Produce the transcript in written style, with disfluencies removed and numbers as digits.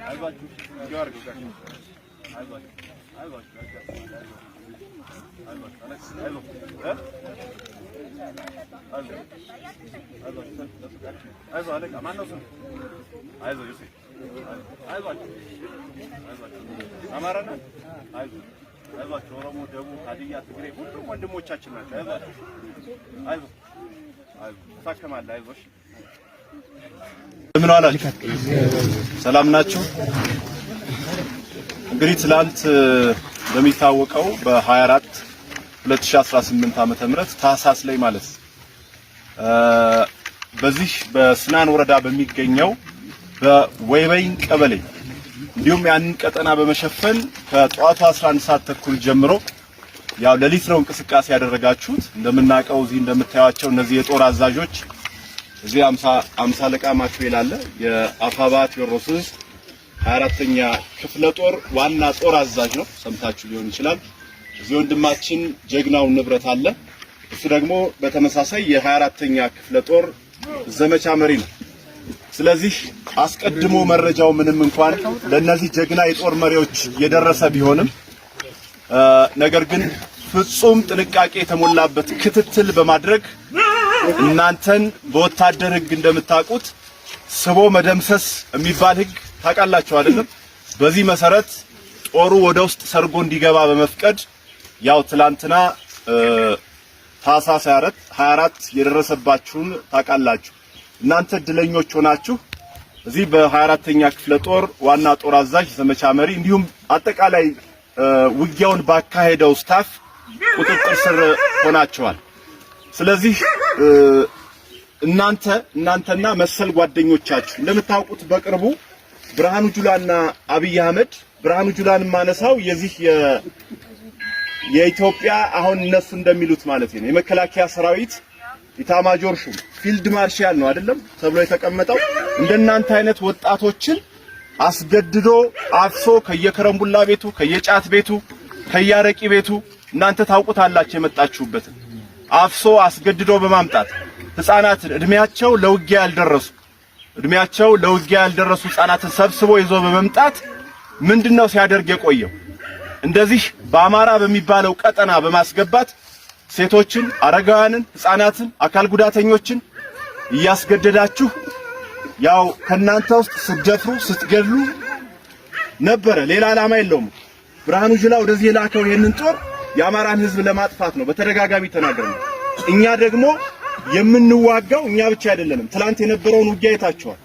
አይዟችሁ፣ ጊዮርጊስ አይዟችሁ፣ አይዟችሁ፣ አይዟችሁ፣ አይዞህ እ አይዞህ፣ አይዞህ፣ አይዞህ አለቃ። ማነው ስሙ? አይዞህ ዮሴፍ፣ አይዟችሁ፣ አይዟችሁ። አማራ ነህ? አይዞህ፣ አይዟችሁ። ኦሮሞ፣ ደቡብ፣ ሀዲያ፣ ትግሬ ሁሉም ወንድሞቻችን ናቸው። አይዟችሁ፣ አይዞህ፣ አይዞህ። ትታከማለህ። አይዞሽ። ምን ዋላችሁ? ሰላም ናችሁ? እንግዲህ ትላንት በሚታወቀው በ24 2018 ዓመተ ምህረት ታህሳስ ላይ ማለት በዚህ በስናን ወረዳ በሚገኘው በወይበይን ቀበሌ እንዲሁም ያንን ቀጠና በመሸፈን ከጠዋቱ 11 ሰዓት ተኩል ጀምሮ ያው ሌሊት ነው እንቅስቃሴ ያደረጋችሁት። እንደምናውቀው እዚህ እንደምታዩቸው እነዚህ የጦር አዛዦች፣ እዚህ 50 አለቃ ማክቤል አለ፣ የአፋባ ቴዎድሮስ ዕዝ 24ኛ ክፍለ ጦር ዋና ጦር አዛዥ ነው። ሰምታችሁ ሊሆን ይችላል። እዚህ ወንድማችን ጀግናው ንብረት አለ። እሱ ደግሞ በተመሳሳይ የ24ኛ ክፍለ ጦር ዘመቻ መሪ ነው። ስለዚህ አስቀድሞ መረጃው ምንም እንኳን ለነዚህ ጀግና የጦር መሪዎች የደረሰ ቢሆንም ነገር ግን ፍጹም ጥንቃቄ የተሞላበት ክትትል በማድረግ እናንተን በወታደር ሕግ እንደምታውቁት ስቦ መደምሰስ የሚባል ሕግ ታውቃላችሁ አይደለም? በዚህ መሰረት ጦሩ ወደ ውስጥ ሰርጎ እንዲገባ በመፍቀድ ያው ትላንትና ታህሳስ 24 የደረሰባችሁን ታውቃላችሁ። እናንተ እድለኞች ሆናችሁ እዚህ በ24ኛ ክፍለ ጦር ዋና ጦር አዛዥ፣ ዘመቻ መሪ እንዲሁም አጠቃላይ ውጊያውን ባካሄደው staff ቁጥጥር ስር ሆናችኋል። ስለዚህ እናንተና መሰል ጓደኞቻችሁ እንደምታውቁት በቅርቡ ብርሃኑ ጁላና አብይ አህመድ፣ ብርሃኑ ጁላን ማነሳው የዚህ የኢትዮጵያ አሁን እነሱ እንደሚሉት ማለት ነው የመከላከያ ሰራዊት ኢታማጆር ሹም ፊልድ ማርሻል ነው አይደለም ተብሎ የተቀመጠው፣ እንደናንተ አይነት ወጣቶችን አስገድዶ አፍሶ ከየከረምቡላ ቤቱ፣ ከየጫት ቤቱ፣ ከያረቂ ቤቱ፣ እናንተ ታውቁታላችሁ የመጣችሁበትን፣ አፍሶ አስገድዶ በማምጣት ህፃናትን፣ እድሜያቸው ለውጊያ ያልደረሱ ህፃናትን ሰብስቦ ይዞ በመምጣት ምንድነው ሲያደርግ የቆየው? እንደዚህ በአማራ በሚባለው ቀጠና በማስገባት ሴቶችን፣ አረጋውያንን፣ ህፃናትን፣ አካል ጉዳተኞችን እያስገደዳችሁ ያው ከናንተ ውስጥ ስትደፍሩ ስትገድሉ ነበረ። ሌላ ዓላማ የለውም። ብርሃኑ ጁላ ወደዚህ የላከው ይሄንን ጦር የአማራን ህዝብ ለማጥፋት ነው። በተደጋጋሚ ተናግረናል። እኛ ደግሞ የምንዋጋው እኛ ብቻ አይደለንም። ትላንት የነበረውን ውጊያ አይታችኋል።